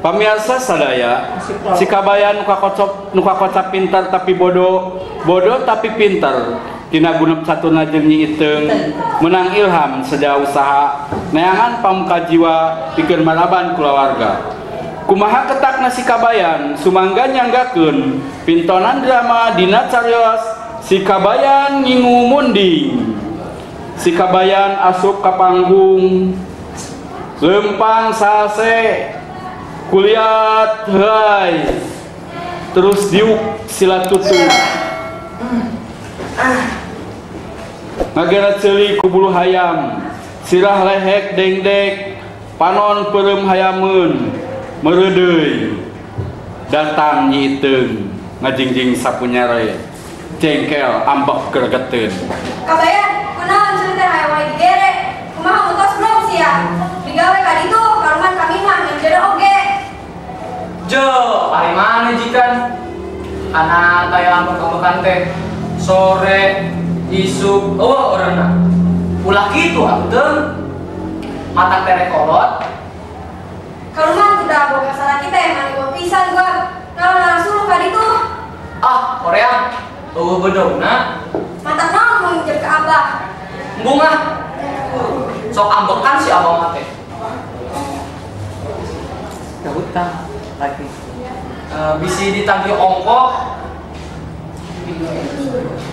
Pamirsa sadaya, si Kabayan nu kakocap pintar tapi bodoh, bodoh tapi pintar. Tina gunep satuna jeung Nyi Iteung menang ilham seja usaha neangan pamuka jiwa pikeun maraban kulawarga. Kumaha ketakna si Kabayan sumangga nyanggakeun pintonan drama dina carios si Kabayan ngingu munding. Si Kabayan asup ka panggung lempang sase kuliat hai terus diuk sila tutup ngagera ceuli ku bulu hayam sirah lehek dengdek panon peureum hayameun meureudeuy datang Nyi Iteung ngajingjing sapunyare jengkel ambek gregeteun. Kabayan kunaon ceuli teh hayang wae digere kumaha mun tos belum sia digawe ka ditu karuman kami mah nyeujeuh oge. Jo, ari mana jikan? Anak taya ambek-ambekan teh sore isuk eueuh eureunna. Ulah kitu atuh teu. Mata tere kolot. Karuman udah boga salaki teh mani gua pisan gua. Naon suluh ka ditu? Ah, Korea. Eueuh bedogna. Mata naon mun minjem ka abah? Embung ah. Sok ambekan si abah mah teh. Da hutang lagi. Bisi ditagih ongkok.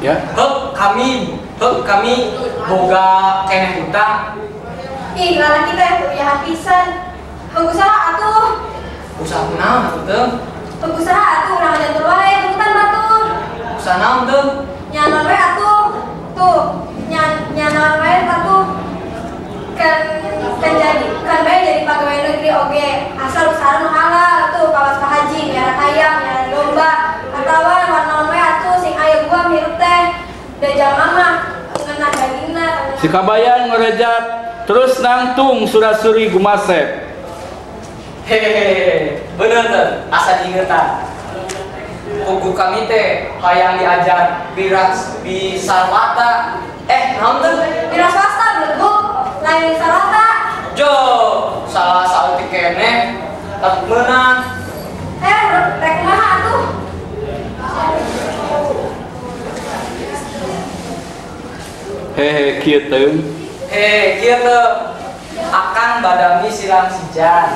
Ya. Heup kami boga keneh hutang. Ih, lalaki teh uyahan pisan. Heug usaha atuh. Usaha kunaon atuh teu? Heug usaha atuh urang jantur wae tuntutan batur. Usaha naon teu? Nyanon we atuh. Tuh, nyanon wae atuh. Kan jadi kan bae jadi pegawai negeri oge asal usaha nu halal tuh kawas Pak Haji miara ayam, miara domba atawa naon we atuh sing aya gua mirup teh da jalma mah ngeunah dagingna. Si Kabayan ngerejat terus nangtung surasuri gumasep. Hehehe, bener teh asa diingetan. Puguh kami teh hayang diajar biras bisarwata. Naon teh? Wira swasta beleguk lain sarwata. Jo, salah saeutik keneh tapi meunang. Rek kumaha atuh? Hehe, kieu teu. Hehe, kieu teu. Akang badami silam sijan.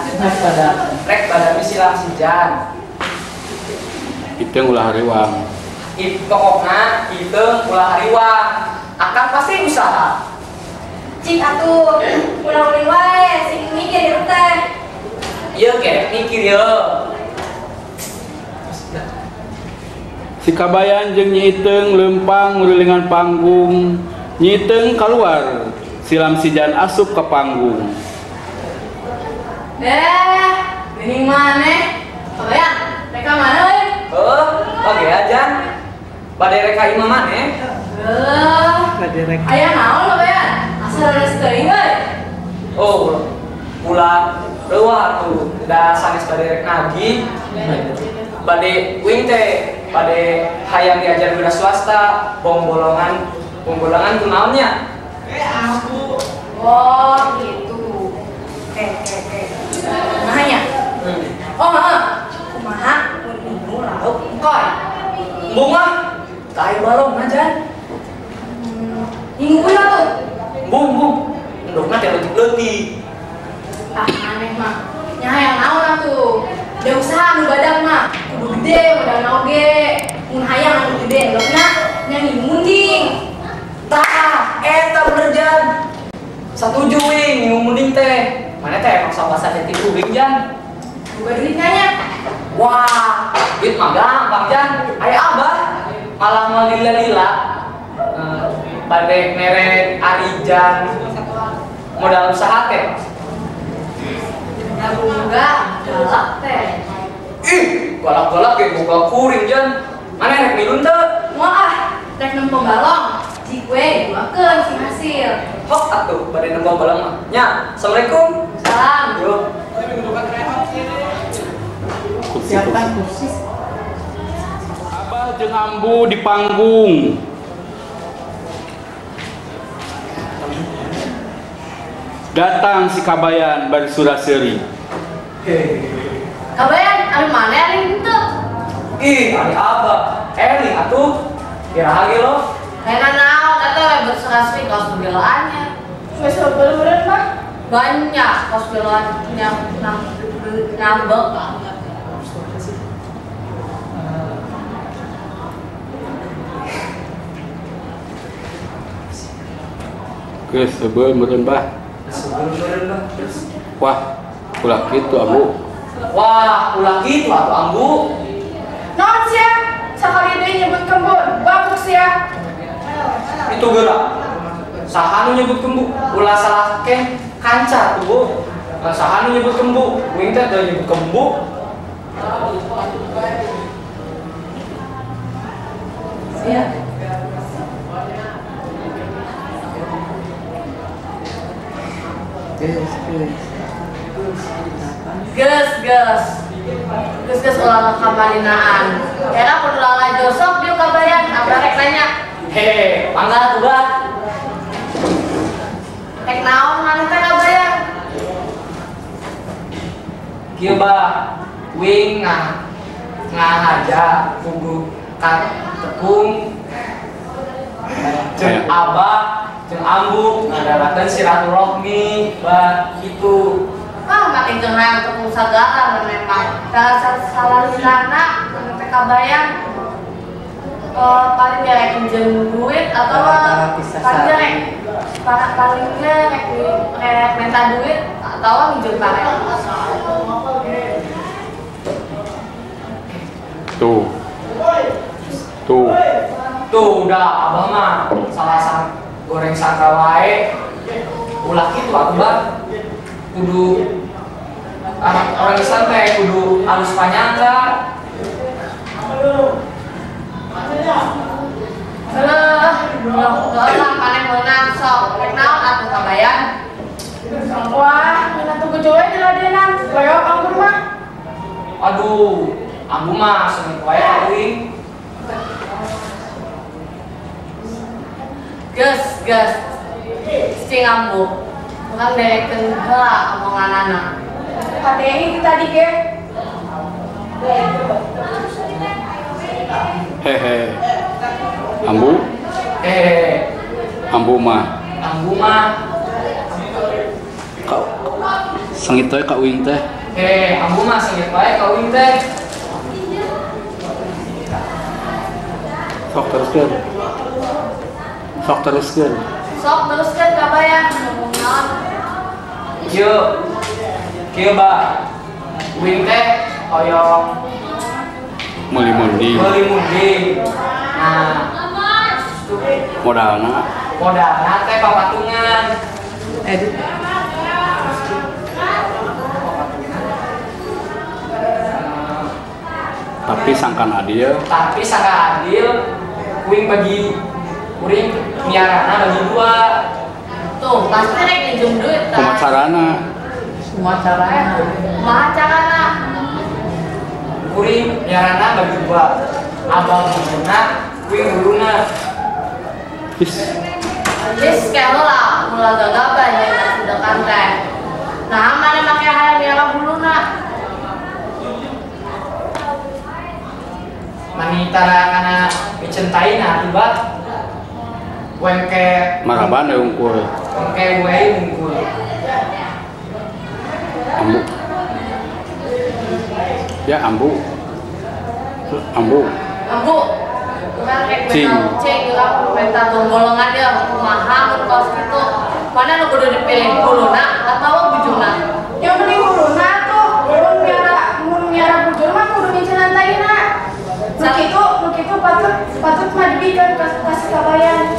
Rek badami silam sijan. Iteung ulah hariwang. Pokokna iteung ulah hariwang. Akang pasti usaha. Cik atuh, ulah ulin wae sing mikir hirup teh. Ieu kerek mikir yeuh. Si Kabayan jeung Nyi Iteung leumpang ngurilingan panggung. Nyi Iteung kaluar, silam sijan asup ka panggung. Geuning maneh? Kabayan, rek ka mana euy? Heuh, oge aja. Bade rek ka imah maneh? Heuh. Bade rek. Aya naon Kabayan? Asa leres teuing euy. Oh, ulah leuwah atuh, da sanes bade rek nagih. Bade uing teh, bade hayang diajar wira swasta, bongbolongan kunaon nya? Oh, gitu. Oke. Kumaha nya? Oh, heeh. Kumaha mun ngingu lauk engkoy? Embung ah. Teu aya balong aja. Ngingu kuy atuh. Embung. Endogna teh leutik-leutik. Ah, aneh mah. Nya hayang naon atuh? Da usaha anu badak mah kudu gede modalna oge. Mun hayang anu gede endogna nya ngingu munding. Tah, eta bener jan. Satuju wing ngingu munding teh. Mana teh emang sok asa hati uing jan. Boga duit nya. Wah, duit mah gampang jan. Aya abah malah moal lila-lila. Bade mere arijan modal usaha teh. Da boga galak teh. Ih, galak-galak ge boga kuring jan. Mana rek milun teu? Moal ah, rek nempo balong. Cik we duakeun sing hasil. Hok atuh bade nempo balong mah. Nya, assalamualaikum. Salam. Yo. Siapkan kursi. Abah jeung ambu di panggung. Datang si Kabayan bari suraseri. Hehehe. Kabayan, ari mana eling henteu? Ih, ari abah. Eling atuh. Iraha ge lo. Hayang naon eta we berserasri kaos begeloannya. Geus beureun mah. Banyak kaos begeloannya ngambek. Geus seubeuh meureun bah. Seubeuh meureun bah. Wah, ulah kitu ambu. Wah, ulah kitu atuh ambu. Naon sia? Sakali deui nyebut kembun, babuk sia. Itu geura. Saha nu nyebut kembu? Ulah salah keh kanca tuh, Bu. Saha nu nyebut kembu? Uing teh teu nyebut kembu. Sia. Geus geus. Geus geus ulah kamalinaan. Era kudu lalajo sok dieu kabayan, abah rek nanya. Hehe, mangga atuh bah. Rek naon maneh teh kabayan? Kieu bah, uing ngahaja kudu ka tepung jeung abah jeung ambu ngadarakeun silaturahmi bah kitu. Wah, makin jeung hayang tepung sagala memang. Salalilana teh kabayan paling ge rek minjem duit atau paling ge paling ge rek minta duit atau minjem bareng. Tuh. Tuh. Tuh udah abah mah salah sang goreng sangka wae. Ulah kitu atuh bah. Kudu orang Islam teh kudu alus panyangka. Heuh, ulah maneh meunang sok rek naon atuh kabayan? Wah, meunang tuh gejoe diladenan. Loyok anggur mah. Aduh, ambu mah sengit wae ka uing. Geus, geus. Cing ambu. Urang derekeun heula omonganana. Kadengi tadi ge. Hehe. Ambu? Hehe. Ambu mah. Ambu mah. Kau sengit we ka uing teh. Hehe, ambu mah sengit wae ka uing teh. Sok teruskeun. Sok teruskeun. Sok teruskeun kabayan ngomong naon. Kieu. Kieu bah. Uing teh hoyong meuli munding. Meuli munding. Nah, modalna modalna teh papatungan. Tapi sangkan adil. Tapi sangkan adil uing bagi uring miarana bagi dua. Tuh, pasti rek minjem duit tah. Kumaha carana? Kumaha carana? Kumaha carana? Kuring miarana bagi dua. Abang buluna, uing buluna. Is. Is kayak lah, ulah gagabah nya sudakan teh. Nah, mana make hayang miara buluna? Mani tara kana micintaina atuh bah. Wengke maraban we unggul. Wengke we unggul. Ambu. Ya ambu. Ambu. Ambu. Urang rek minta cing urang minta golongan dia kumaha mun kaos kitu. Mana nu kudu dipilih huluna atawa bujurna? Yang penting huluna tuh mun miara bujur mah kudu micenan taina. Nu kitu patut mah dibikeun ka kabayan.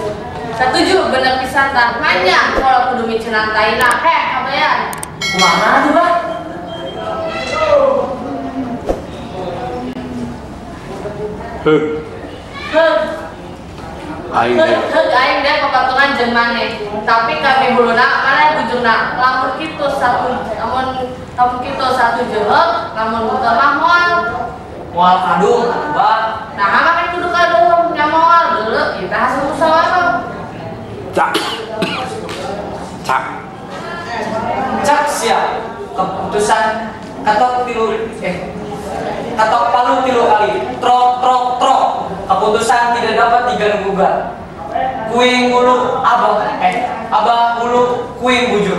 Setuju bener pisan tah. Nanya kalau kudu micenan taina. Heh kabayan. Kumaha tuh bah? Heug. Heug. Aing deh. Heug aing deh papatungan jeung maneh. Tapi kami huluna maneh bujurna. Lamun kitu satu lamun lamun kitu satu heug, lamun henteu mah moal. Moal kadung atuh bah. Nah, make kudu kadung nya moal deuleu ieu teh hasil musyawarah. Cak. Cak. Cak siap. Keputusan Katok tilu katok palu tilu kali. Trok trok trok. Keputusan tidak dapat diganggu gugat. Kuing ngulu abah abah ngulu kuing bujur.